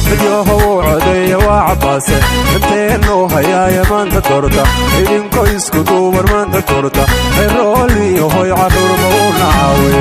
Midyahow codeeya waa Cabbaase, inteennuu hayaaya maanta doorta. Idinko isku duuban maanta doorta. Cirooliyo hoy carruurba u nacaawe.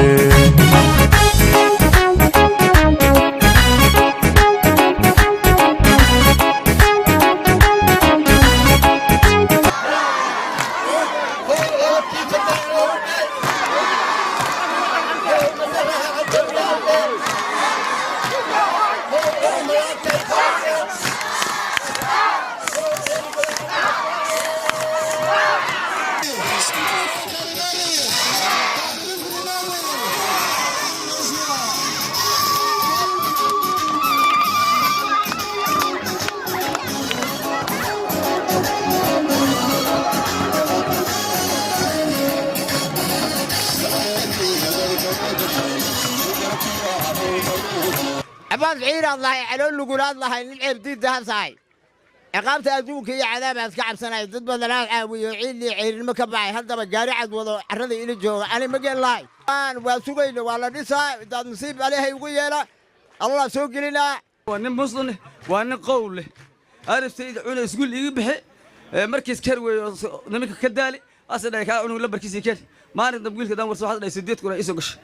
Cabaas ciiraad lahay, calool lugulaad lahay, nin ceebdiiddaha tahay, ciqaabta adduunka iyo cadaabaad ka cabsanay. Dad badanaad caawiyo, ciillii ciirinimo ka baxay. Haddaba gaari cad wado, carrada ila jooga, ani ma geen lahay. Waa sugayna, waa la dhisaa. Daad nasiib alehay ugu yeela, Allah soo gelinaa. Waa nin muslim leh, waa nin qowl leh. Arabtayda cuna iskuul iiga bixi markiis kar weeyo, nimanka ka daali asa dhahay kaa cunug lambarkiisii keen. Maalin dambe wiilka dan warso waxaad dhahay 8,000 iisoo gashay.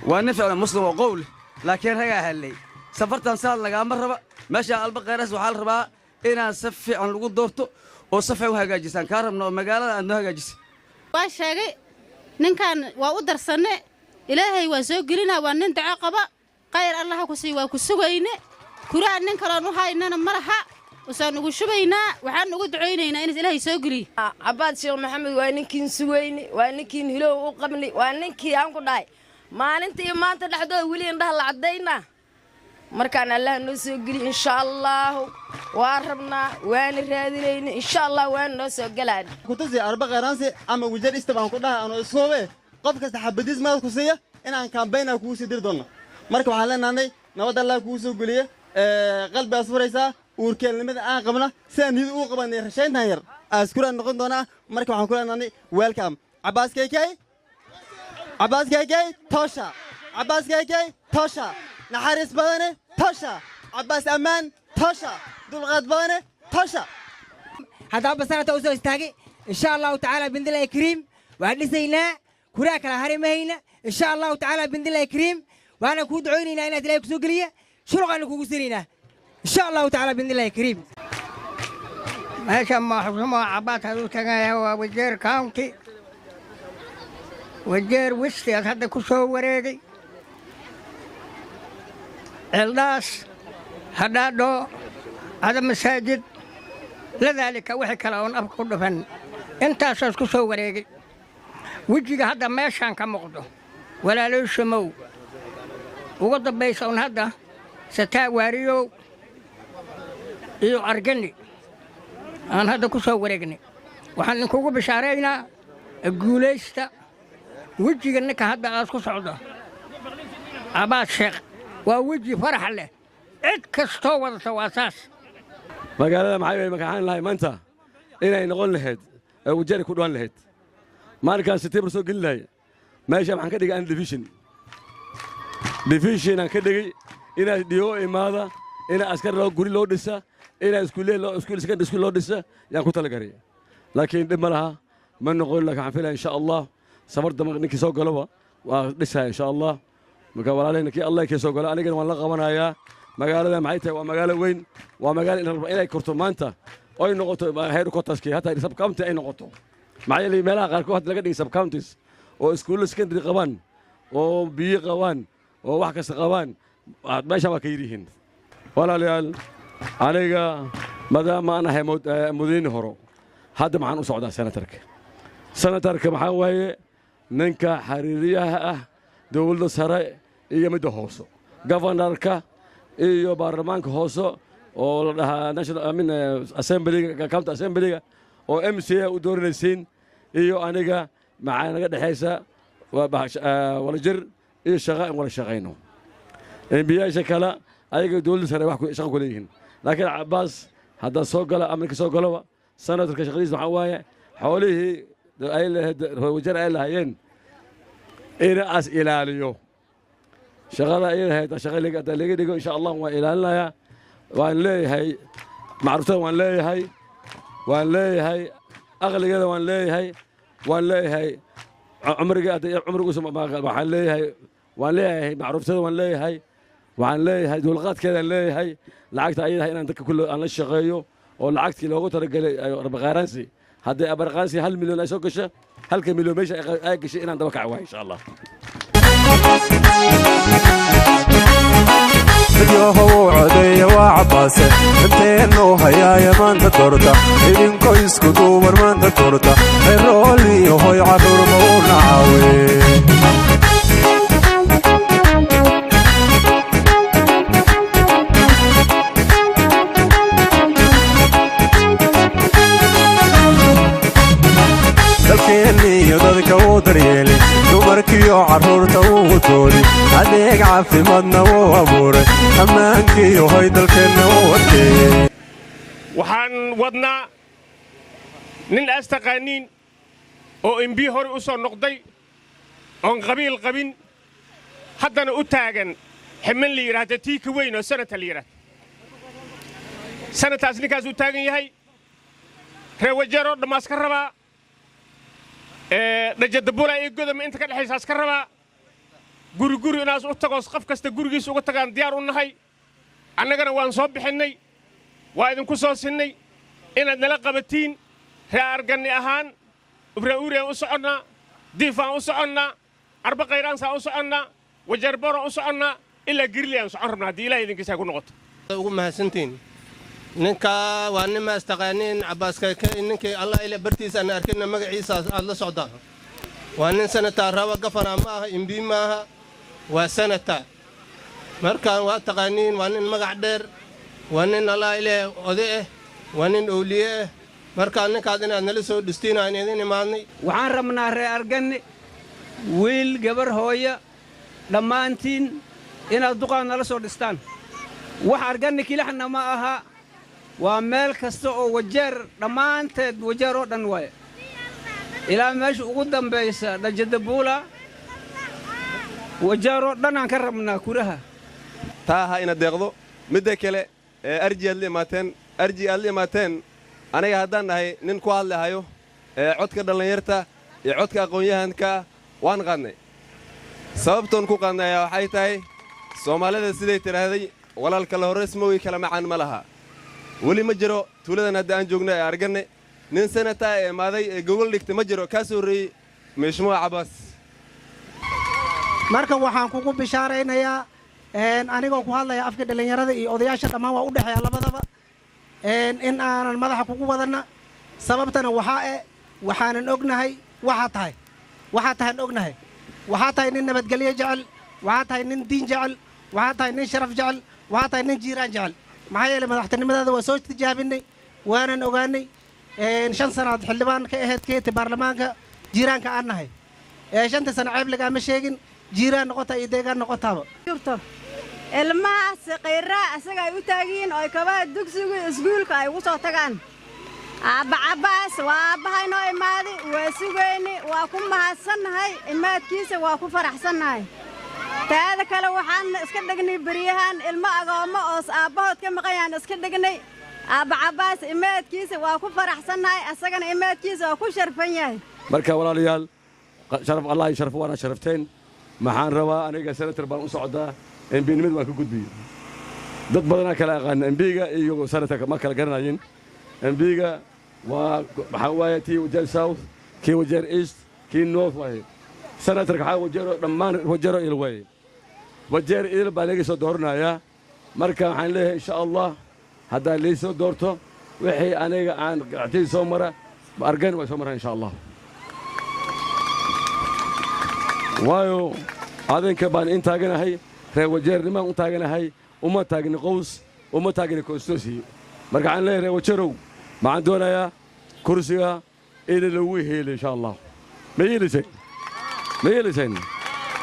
Waa nin ficlan, muslim oo qowl leh, laakiin ragaa hadlay. Safartan saad lagaama raba. Meesha Alba Khayras waxaa la rabaa inaan si fiican lagu doorto oo si fiican u hagaajisaan kaa rabna oo magaalada aad noo hagaajisay. Waa sheegay ninkan, waa u darsanne. Ilaahay waa soo gelinaa. Waa nin daco qaba. Khayr Allaha ku sii, waa ku sugayne. Kuraha nin kaloon u haynana ma laha, usaan ugu shubaynaa. Waxaan ugu ducaynaynaa inas Ilaahay soo geliyo. Cabaad Sheekh Maxamed waa ninkiin sugayni, waa ninkiin hilow u qabni, waa ninkii aan ku dhahay maalinta iyo maanta dhexdooda weli indhaha la caddaynaa. Markaan Allah noo soo geliy, insha Allaahu waa rabnaa, waana raadinayna, insha Allah waana noo soo galaan. Kutusi Arba Khayraansi ama Wajeer East baan ku dhahay anoo isoobe. Qof kasta xabadiis maad ku siiya inaan campaign kugu sii diri doonno. Marka waxaan leenahay nabad Allah kugu soo geliya. Qalbigaas furaysaa uurkeelnimada aan qabna sidaan niyada ugu qabanay rashayntan yar askuraan noqon doonaa. Marka waxaan ku leenahay welcome Cabbaas KK. Cabbaas KK tosha, Cabbaas KK tosha, naxariis badane tosha, Cabbaas ammaan tosha, dulqaad badane tosha. Haddaba basanata u soo istaagay, insha Allahu tacaala bindillahi kariim waan dhisaynaa. Kuraa kala hari mahayna, insha Allahu tacaala bindillahi kariim. Waana kuu ducaynaynaa inaad Ilahay kusoo geliya, shuruqaana kugu siinaynaa, insha Allahu tacaala bindillahi kariim. Meesha maxsumo Cabaad haduu tagaya waa Wajeer County, Wajeer West aad hadda ku soo wareegay. Ceeldhaas, Hadhaadho, Cada Masaajid, ladaalika wixii kale oon afka ku dhufan, intaasaas ku soo wareegay. Wejiga hadda meeshaan ka muuqdo, walaaloyshamow, ugu dambaysa un hadda Sataa Waariyow iyo Argani aan hadda ku soo wareegnay. Waxaan idinkugu bishaaraynaa guulaysta. Wejiga ninka hadda aad ku socdo, Cabaad Sheekh, waa weji farax leh. Cid kastoo wadata waa saas. Magaalada maxay bay magaxaan lahay maanta inay noqon lahayd Wajeeri ku dhawaan lahayd. Maalinkaan September soo gelin lahay meesha waxaan ka dhigay an division aan ka dhigay, inaa dhiyo imaada, inaa askar loo guri loo dhisa, inaa iskuulle loo iskuul, secondary school loo dhisa yaan ku talagalay. Laakiin dhib ma laha, ma noqon. Laakiin waxaan filaya insha Allah safar dambe ninkii soo galoba waa dhisaya, insha Allah. Marka walaalahayna, kii Allah kii soo galo, anigana waan la qabanayaa. Magaalada maxay tahay? Waa magaalo weyn, waa magaalo inay korto maanta oy noqoto headquarterskii, hataa sub county ay noqoto. Maxaa yeelay meelaha qaarkood hadda laga dhigay sub counties oo iskuullo secondary qabaan oo biyo qabaan oo wax kasta qabaan, meeshaan waa ka yar yihiin. Walaalayaal, aniga maadaama aan ahay mudaniin horo, hadda maxaan u socdaa senatarka. Senatarka maxaa waaye? Ninka xariiriyaha ah dowladda sare iyo midda hoose, governorka iyo baarlamaanka hoose oo la dhahaa national, I mean, assemblyga, county assemblyga oo MCA u dooranaysiin, iyo aniga maxaa naga dhexaysa? Waa wadajir iyo shaqo in wada shaqayno. MP-yaasha kale ayaga dowladda sare wax shaqo ku leeyihiin, laakiin Cabbaas haddaan soo gala ama ninka soo galoba, senatorka shaqadiisa waxaa waaye xoolihii ay lahayd Wajeer ay lahayeen ina as ilaaliyo. Shaqada ayada ahayd shaqa haddaa laga dhigo, insha Allah waan ilaalinayaa. Waan leeyahay macruuftada, waan leeyahay, waan leeyahay aqligeeda, waan leeyahay, waan leeyahay cumriga cumriguusa waxaan leeyahay, waan leeyahay macruuftada, waan leeyahay, waxaan leeyahay dulqaadkeedaan leeyahay. Lacagta ayadaha inaan dadka kulle aan la shaqeeyo oo lacagtii loogu talagalay arbaqaaransi, haddii abarqaansi 1 milyan ay soo gasha, halka milyan meesha ay gashay inaan daba kac waay, insha Allah. Midyahow codeeya waa Cabbaase, inteennuu hayaaya maanta doorta. Idinkoo isku duuban maanta doorta, cirooliyo hoy carruurba u nacaawe. Dalkeenniiyo dadka uu daryeelay, dumarkiiyo carruurta uu doodi, adeeg caafimaadna wuu abuuray, ammaankiiyo hoy dalkeenna uu adkeeyey. Waxaan wadnaa nin aas taqaaniin oo MP hore u soo noqday, oon qabiil qabin, haddana u taagan ximan la yidhaahdo tiika weyn oo senator la yidhahdo. Senator-kaas ninkaas u taagan yahay, reer Wajeeroo dhammaas ka rabaa, Dhajadabula iyo Godoma inta ka dhexaysaas ka rabaa. Guri guri inaas u tagoos, qof kasta gurigiisa uga tagaan diyaar u nahay. Annagana waan soo bixinnay, waa idinku soo sinnay inaad nala qabatiin. Ree Arganni ahaan Ibraa'uuriyaan u soconnaa, Diifaan u soconnaa, Arba Kayraansaan u soconnaa, Wajeerbooraan u soconnaa, ilaa Girli aan socon rabnaa haddii Ilahay idinkiisa ku noqoto. Ugu mahadsantiin. Ninka waa nin maas taqaaniin, Cabbaas Kayke. Ninkii Allah ile bartiisa aan arkina magaciisa aad la socdaa. Waa nin senator raba, governor ma aha, MP ma aha, waa senator. Markaan waa taqaaniin, waa nin magac dheer, waa nin Allah ile oday ah, waa nin owliye ah. Markaa ninkaas inaad nala soo dhistiin aan idin imaadnay. Waxaan rabnaa reer Arganni, wiil, gabar, hooya, dhammaantiin inaad duqaan nala soo dhistaan. Wax Arganni kilaxna ma aha, waa meel kasta oo Wajeer dhammaanteed, Wajeer oo dhan waaye, ilaa meesha ugu dambaysa Dhajadabuula. Wajeer oo dhan aan ka rabnaa kuraha. Taa ha ina deeqdo. Midda kale ee arji aad la imaateen, arji aad la imaateen, aniga haddaan nahay nin ku hadlahayo ee codka dhallinyarta iyo codka aqoon-yahanka, waan qaadnay. Sababtoon ku qaadnay ayaa waxay tahay, Soomaalida siday tidhaahday, walaalka la horrays moogi kala macaan ma laha. Weli ma jiro tuuladan hadda aan joogno ee Arganne nin senator ee imaaday ee gogol dhigtay ma jiro kaa soo horreeyey Mheshimiwa Cabbaas. Marka waxaan kugu bishaaraynayaa, anigoo ku hadlaya afka dhallinyarada iyo odayaasha dhammaan, waa u dhexeeya labadaba, in aanan madaxa kugu wadanna. Sababtana waxaa e waxaanan ognahay waxaa tahay, waxaa tahan ognahay. Waxaa tahay nin nabadgelyo jecel, waxaa tahay nin diin jecel, waxaa tahay nin sharaf jecel, waxaa tahay nin jiiraan jecel. Maxaa yeelay madaxtinimadaada waa soo tijaabinay, waanan ogaanay. 5 sanaad xildhibaan ka ahayd keeti baarlamaanka jiiraanka aan nahay. Shanta sano ceeb lagaama sheegin, jiiraan noqota iyo deegaan noqotaaba. Jirto ilmahaas khayraa asaga ay u taagiyiin oo ay kabaha dugsiga iskuulka ay ugu soo tagaan. Aabba Cabbaas waa aabbahay noo imaaday, waa sugayni, waa ku mahadsannahay imaadkiisa, waa ku faraxsannahay. Taada kale waxaan iska dhignay beryahan ilmo agoommo oos aabbahood ka maqanyaan iska dhignay. Aabba Cabbaas imaadkiisa waa ku faraxsannahay, asagana imaadkiisa waa ku sharfan yahay. Marka walaalayaal, sharaf Allah iyo sharaf, waana sharafteen. Maxaan rabaa, aniga senator baan u socdaa, MP-nimada waan ka gudbiyo. Dad badanaa kala aqaana MP-ga iyo senator-ka, ma kala garanayin. MP-ga waa waxaa waaye tii Wajeer South, kii Wajeer East, kii North waaye. Senator-ka waxaa Wajeero dhammaan, Wajeero il waaye, Wajeer idil baa laga soo dooranayaa. Marka waxaan leeyahay, insha Allah haddaa lii soo doorto, wixii aniga aan gactay soo mara Argan way soo maraan, insha Allah. Waayo adinka baan in taaganahay, reer Wajeernimaan u taaganahay, uma taagni qows, uma taagni constituency. Marka waxaan leeyahay reer Wajeerow, maxaan doonayaa kursiga in lagu heelo, insha Allah. Ma yeeliseen? Ma yeeliseen?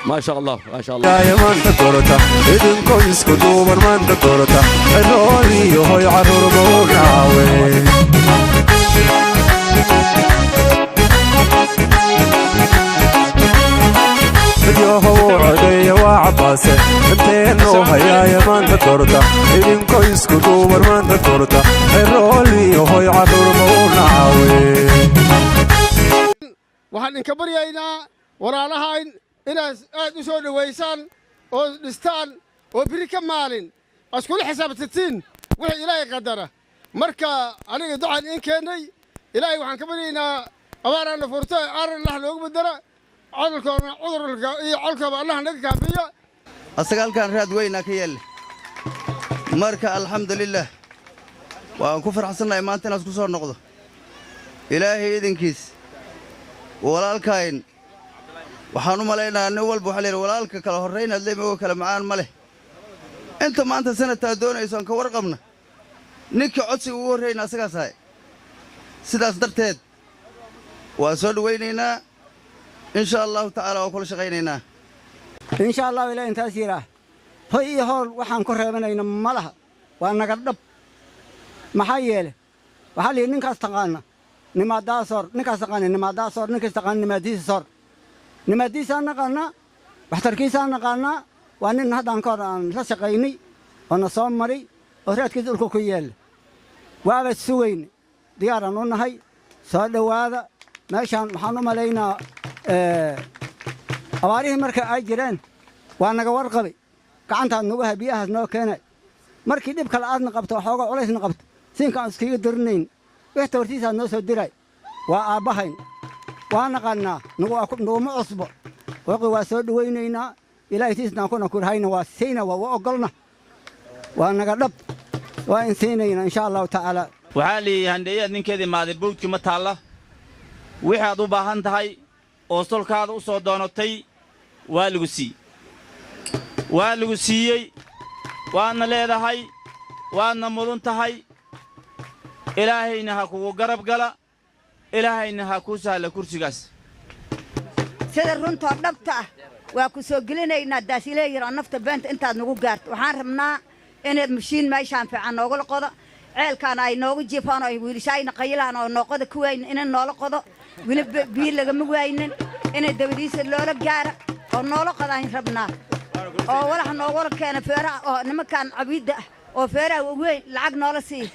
Maasha Allah, maasha Allah. Maanta doorata, idinkoo isku duuban maanta doorata, cirooliyo hoy carruurba u dhaawe. Midyahow codeeya waa Cabbaase. Cabbaase inteennuu hayaaya maanta doorta, idinkoo isku duuban maanta doorta, cirooliyo hoy carruurba u nacaawe. Waxaan idinka baryaynaa walaalahayn inaad aad u soo dhowaysaan oo dhistaan oo biri ka maalin iskula xisaabtatiin wixii Ilaahay qadara. Marka aniga ducaan iin keennay. Ilaahay waxaan ka baryaynaa abaaraana furto, aaran Allah loogu bedela, cudurkoona cudurka iyo colkaba Allah naga kaafiya. Asaga halkaan raad weynaa ka yeelle. Marka alxamdulilah, waan ku farxsannahay maanta inaad ku soo noqdo, Ilaahay idinkiis. Walaalkayn waxaan u malaynayaa nin walba waxaa layidhi walaalka kala horraynaad leemigo kale macaan ma leh. Inta maanta sanadtaa doonayso aan ka warqabna, ninkii codsiga ugu horrayna asagaas ahay. Sidaas darteed waan soo dhowaynaynaa, insha Allahu tacaala waan kula shaqaynaynaa. Insha Allahu Ilaah intaas yidhaah, hoy iyo hool waxaan ku reebanayna ma laha, waa naga dhab. Maxaa yeele, waxaa layidhi ninkaas taqaana nimaadaasoor, ninkaas taqaana nimaadaasoor, ninkaas taqaana nimaadiisa soor. Nimaadiisaan naqaanaa, waxtarkiisaan naqaanaa. Waa nin haddaan ka hor aan la shaqaynay oo na soo maray oo raadkiisa dhulka ku yeella. Waaba sugayne, diyaaraan u nahay. Soo dhowaada. Meeshaan waxaan u malaynaa abaarihii marka ay jireen waa naga warqabay, gacantaad nagu ha biyahaas noo keenay. Markii dhib kale aadna qabto, waxoogaa culaysna qabto, siinka aan iskaga dirinayn wix tabartiisaad noo soo diray. Waa aabbahayn, waa naqannaa, naguma cusbo waqi. Waa soo dhowaynaynaa. Ilaahay tiisnaan kuna kurhayna waa siina, waa u ogolna, waa naga dhab, waa in siinaynaa insha Allahu tacaala. Waxaa layidhi handheeyaad ninkeedii maaday bawdkii ma taalla. Wixii aad u baahan tahay oo solkaada u soo doonatay waa lagu sii, waa lagu siiyey. Waadna leedahay, waadna mudan tahay. Ilaahayna ha kugu garab gala, Ilaahayna ha kuu sahla kursigaas. Sida runtoo dhabta ah waa ku soo gelinaynaa daasileeyar oo nafta beenta intaad nagu gaarto. Waxaan rabnaa inaad mashiin meeshaan fiican noogala qodo, ceelkaan ay noogu jiifaan oo ay wiilashaayna qayilaan oo nooqoda ku waynin inay noola qodo. Weli biyo lagama waaynin, inay dabadiisa loola gaara oo noola qodaan rabnaa, oo walax noogula keena feeraha oo nimankaan cabiidda ah oo feeraha weyn lacag noola siiya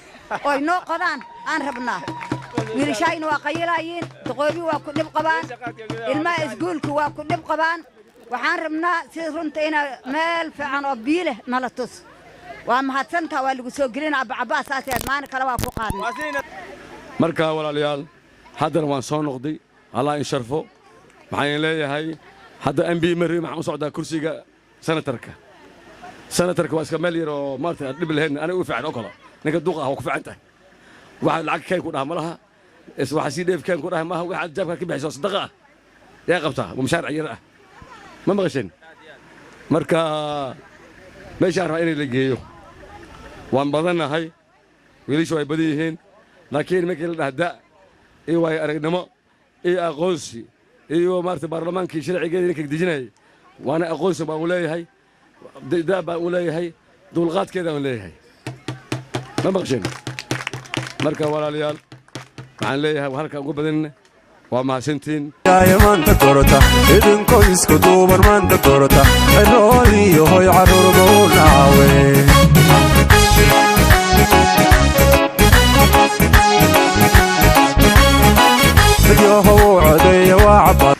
oo ay noo qodaan aan rabnaa. Wiilashaayna waa qayilaayiin, duqoobi waa ku dhib qabaan, ilmaha iskuulka waa ku dhib qabaan. Waxaan rabnaa sida runta inaa meel fiican oo biyo leh nala tus. Waa mahadsantaa, waa lagu soo gelina Abba Cabbaas, saasee maalin kale waa ku qaadnay. Marka walaalayaal, haddana waan soo noqday, Allah in sharfo. Maxaan leeyahay hadda MP mari, maxaan u socdaa kursiga senatarka. Senatarka waa iska meel yar oo maarata aan dhib lahayn, aniga u fiican oo kale. Ninka duqa ah waa ku fiican tahay, waxa lacag keen ku dhaha ma laha, is waxa sii dheef keen ku dhaha maaha. Waxa jaabka ka bixiso sadaqa ah yaa qabtaa, waa mashaaric yar ah, ma maqasheen? Marka meeshaan rabaa inay la geeyo waan badannahay, wiilashu way badan yihiin, laakiin markii la dhaha da' iyo waayo aragnimo iyo aqoonsi iyo maarata baarlamaankii sharcigeedii ninka dejinayay, waana aqoonsi baan u leeyahay, da' baan u leeyahay, dulqaadkeeda aan leeyahay, ma maqasheen? Marka walaalayaal, waxaan leeyahay halka ugu badan waa mahadsantiin. Maanta doorta, idinkoo isku duuban maanta doorta, cirooliyo hoy carruurba u nacaawe. Midyahow codeeya waa Cabbaas.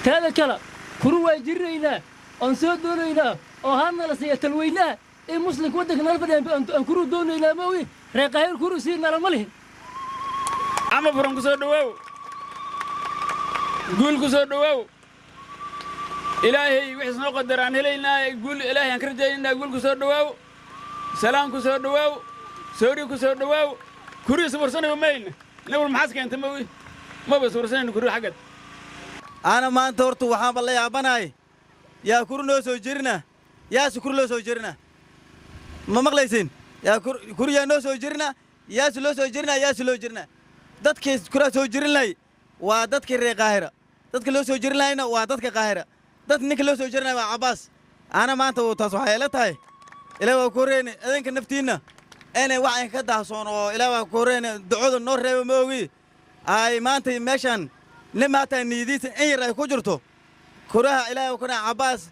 Taada kale kuru waan jirinaynaa oon soo doonaynaa oo haadna la siiya talweynaha ee muslimka waddanka nala fadhiya aan kuruu doonaynaa. Moogi reeqahayr kuru sii nalama lihin. Ama furan ku soo dhowaaw, guul ku soo dhowaaw. Ilaahay wixiis noo qadar aan helaynaa, guul Ilaahay aan ka rajaynaynaa. Guul ku soo dhowaaw, salaam ku soo dhowaaw, soori ku soo dhowaaw. Kuri iswarsanayba mayna nabul maxaas keenta mawi maba iswarsanayno kuri xaggad. Ana maanta horta waxaanba la yaabanahay, yaa kuru noo soo jirina, yaase kuru loo soo jirina? Ma maqlaysin? Yaa kuru yaa noo soo jirina, yaase loo soo jirina, yaase loo jirina? Dadkii kuraa soo jirin lahay waa dadkii reer Qaahira, dadka loo soo jirin lahayna waa dadka Qaahira. Dad ninka loo soo jirinaya waa Cabbaas. Ana maanta taas waxay ila tahay, Ilaah waa ku horreyne idinka naftiinna inay wax in ka daahsoon oo Ilaah waa ku horreyne ducada noo reeba. Ma ogi ay maanta meeshan nin maanta niyadiisa in yar ay ku jirto kuraha Ilaahay kuna Cabbaas.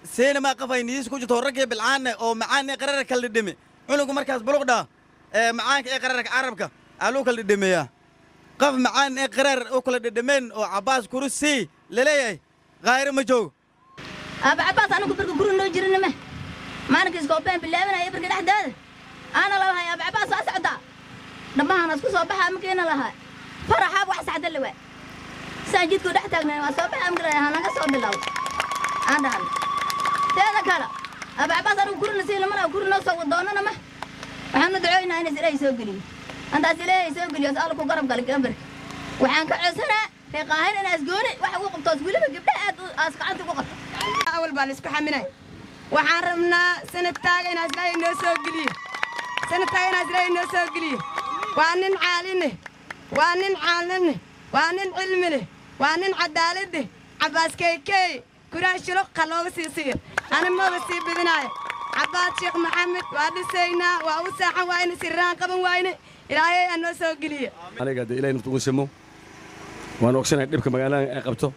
Seenama qafay niis ku jirto raggii bilcaanne oo macaanne qararka kala dhime cunugu markaas buluqdha ee macaanka ee qararka carabka aluu kala dhimeeyaa qaf macaan ee qarar oo kala dhidhimeen oo Cabbaas kursi laleeyahay qaayr ma joogo. Aaba Cabbaas anigu barka guri noo jirina ma maalinkiis koobeen bilaabanaya barka dhexdeeda ana lahay Aaba Cabbaas waa socdaa dhammahan isku soo baxaa makeena lahaa faraxaab wax saxda la waay saan jidku dhex taagnay waa soo baxaa makeena hanaga soo bilow aan dhahan teeda kale Aaba Cabbaas anigu gurina siina mana guri noo soo doonana ma waxaanu ducooynaa in Ilaahay soo geliyo antaas Ilaahay soo geliyo alla ku garab galay gambarka waxaan ka codsanaa reeqaahin inaas gooni wax ugu qabto weliba gabdhaha aad aas gacanta ugu qabto. Awal baan isku xaminay waxaan rabnaa sanadtaaga inaas Ilaahay noo soo geliyo sanadtaaga inaas Ilaahay noo soo geliyo. Waa nin caaline, waa nin caaline, waa nin cilmi leh, waa nin cadaalad leh. Cabbaas keykey kuraas shilo qalooga sii siiyo ani maba sii bidinaayo. Cabbaas Sheekh Maxamed waa dhisaynaa, waa u saaxan waayne, sirraan qaban waayne, Ilaahay aa noo soo geliyo. Aniga dee Ilaahay nafta ugu simo waan ogsanahay dhibka magaalada ay qabto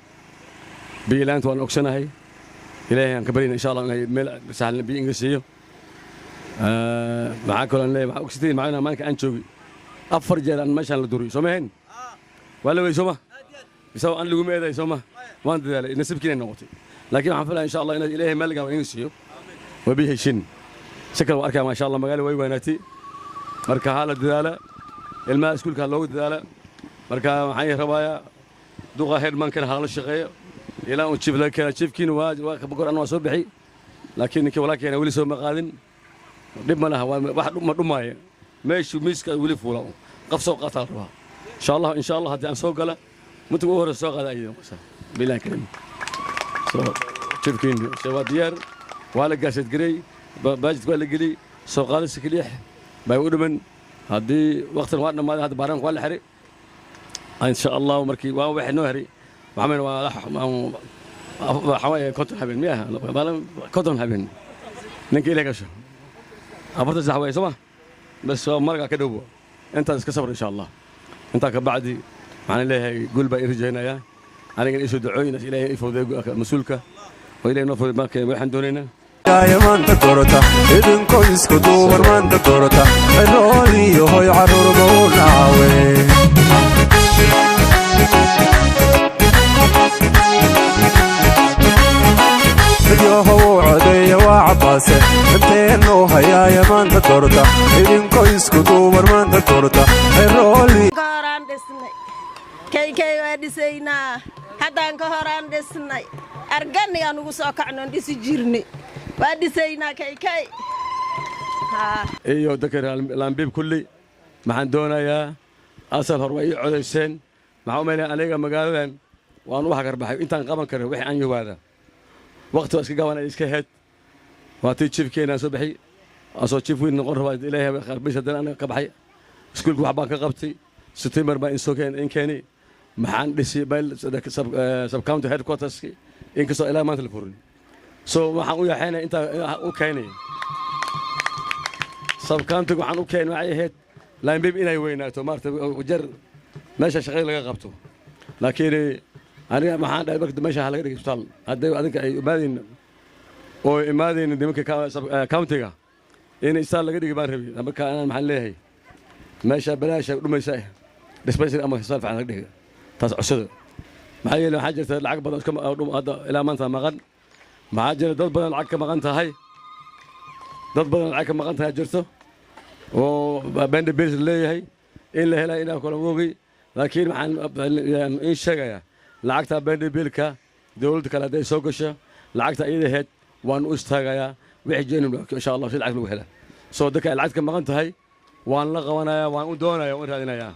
biyo la'aanta waan ogsanahay. Ilaahay aan ka baryayna insha Allah inay meel sahlan biyo inga siiyo. Maxaa kaloo aan leeyahay waxaa ogsitiin macnaha maalinka aan joogi 4 jeer aan meeshaan la duriyo soo ma ahayn waa la wey soo ma isagoo aan laguma eeday soo ma waan dadaalay nasiibkiina noqotay laakiin waxaan filayaa insha Allah inaad Ilaahay meel gaaban inga siiyo waa biyo heshin si kale waa arkaa maasha Allah magaalo way weynaatay marka ha la dadaala ilmaha iskuulka ha loogu dadaala marka waxaan rabayaa duqa headmankana ha la shaqeeyo ilaa uu jiif laga keena jiifkiina waa ka bogor an waa soo bixi laakiin ninkii walaalkeena weli soo ma qaadin dhib ma laha wax ma dhumaayo meeshuu miiska weli fuula qof soo qaataa la rabaa insha Allah haddii aan soo gala muddo ugu horeysa soo qaada ayay noqosaa bilahi kariim. Soo jiifkiina waa diyaar waa la gaasad garey baajidka waa la geliyey soo qaadista keliya bay u dhiman haddii waqtigan waa dhammaaday hadda baarlamaanka waa la xiray insha Allah markii waa waxay noo heray waxaan waa waaye 50 habeen miyaha 50 habeen ninka Ilaahay gasho 43 waay soo ma bas waa markaa ka dhowbo intaas iska sabr insha Allah intaa ka bacdi waxaan leeyahay guul baa i rajaynayaa anigana isoo ducooyinaas Ilaahay i fududeeyo mas-uulka oo Ilaahay noo fududeeyo marka waxaan doonaynaa maanta doorata idinkoo isku duuban maanta doorata cirooliyo hoy carruurba u naawe. Yohow codeeya waa Cabbaase inteennuu hayaaya maanta doorta idinkoo isku duuban maanta doorta cirooli. Ka horaan dhisnay keykey waa dhisaynaa haddaan ka horaan dhisnay arganigaan ugu soo kacnoon dhisi jirnay waa dhisaynaa keykey. Iyo dadka laambiib kulli maxaan doonayaa asal hor waa ii codayseen maxaa u maynaya aniga magaaladan waan u hagarbaxay intaan qaban karin wixii aan yimaada waqti waa iska gaban ay iska heed waa tii jiifkeena aan soo bixi aan soo jiif weyn noqon rabaa Ilaahay kharbis haddana aniga ka baxay iskuulka wax baan ka qabtay September baan insoo keen in keeni maxaan dhisay bal sub county headquarters inkastoo ilaa maanta la furin so waxaan u yaxaynay inta u keenay sub county waxaan u keenay waxay ahayd Laambiib inay weynaato maarta jar meesha shaqada laga qabto laakiin aniga maxaan dhahay marka meesha ha laga dhigay isbitaal hadday adinka ay imaadeen oo imaadeen nimanka countiga in isbitaal laga dhigi baan rabay marka anaan maxaan leeyahay meesha balaasha dhumaysa dispensary ama isbitaal fiican laga dhigi taas cusub maxaa yeelay waxaa jirta lacag badan iska hadda ilaa maanta maqan maxaa jira dad badan lacag ka maqan tahay dad badan lacag ka maqan tahay jirto oo bende bills leeyahay in la helay inaan kala moogay laakiin waxaan in sheegayaa lacagta bende billka dawladda kale hadday soo gasho lacagta iyada ahayd waan u istaagayaa wixii jeenin insha Allah si lacag lagu hela soo dadka ay lacag ka maqan tahay waan la qabanayaa waan u doonayaa waan raadinayaa.